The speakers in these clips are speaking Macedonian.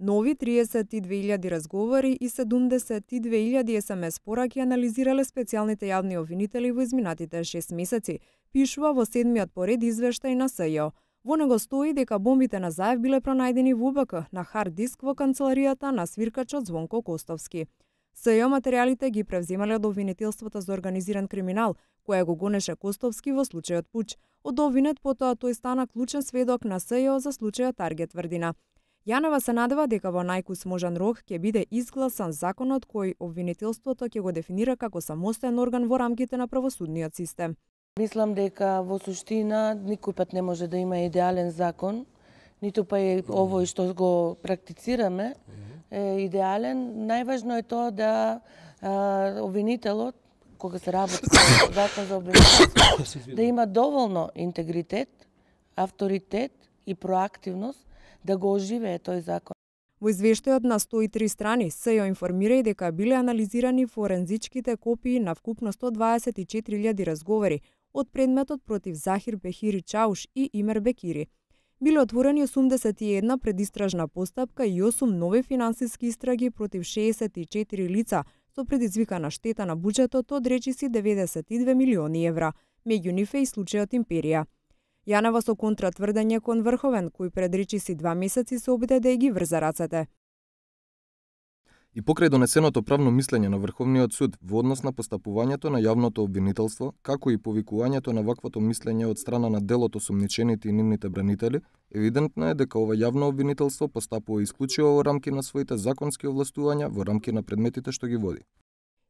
Нови 32.000 разговори и 72.000 SMS пораки анализирале специјалните јавни обвинители во изминатите 6 месеци, пишува во 7-миот поред извештај на СЈО. Во него стои дека бомбите на Заев биле пронајдени во УБК на хард диск во канцеларијата на свиркачот Звонко Костовски. СЈО материјалите ги превземале од обвинителството за организиран криминал, која го гонеше Костовски во случајот Пуч. Од обвинет потоа тој стана клучен сведок на СЈО за случајот Таргет тврдина. Јанева се надева дека во најкусможен рок ќе биде изгласан законот кој обвинителството ќе го дефинира како самостоен орган во рамките на правосудниот систем. Мислам дека во суштина никој пат не може да има идеален закон, ниту па и овој што го практицираме е идеален. Најважно е тоа да обвинителот, кога се работи со закон за обвинителство, да има доволно интегритет, авторитет и проактивност да го оживее тој закон. Во извештајот на 103 страни, СЈО информира и дека биле анализирани форензичките копии на вкупно 124.000 разговори од предметот против Захир Бехири Чауш и Имер Бекири. Биле отворени 81 предистражна постапка и 8 нови финансиски истраги против 64 лица со предизвикана штета на буџетот од речиси 92 милиони евра, меѓу нив е и случајот Империја. Јанева со контратврдење кон Врховен, кој пред речиси 2 месеци се обиде да ги врза рацете. И покрај донесеното правно мислење на Врховниот суд во однос на постапувањето на јавното обвинителство, како и повикувањето на ваквото мислење од страна на дел од осумничените и нивните бранители, евидентно е дека ова јавно обвинителство постапува исклучиво во рамки на своите законски овластувања, во рамки на предметите што ги води.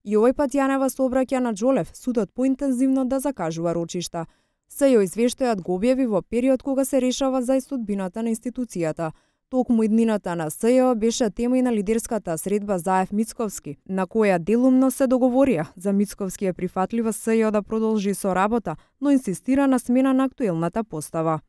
И овој пат Јанева се обраќа на Џолев, судот поинтензивно да закажува рочишта. СЈО извештајот го објави во период кога се решава за судбината на институцијата. Токму иднината на СЈО беше тема и на лидерската средба Заев-Мицковски, на која делумно се договорија. За Мицковски е прифатлива СЈО да продолжи со работа, но инсистира на смена на актуелната постава.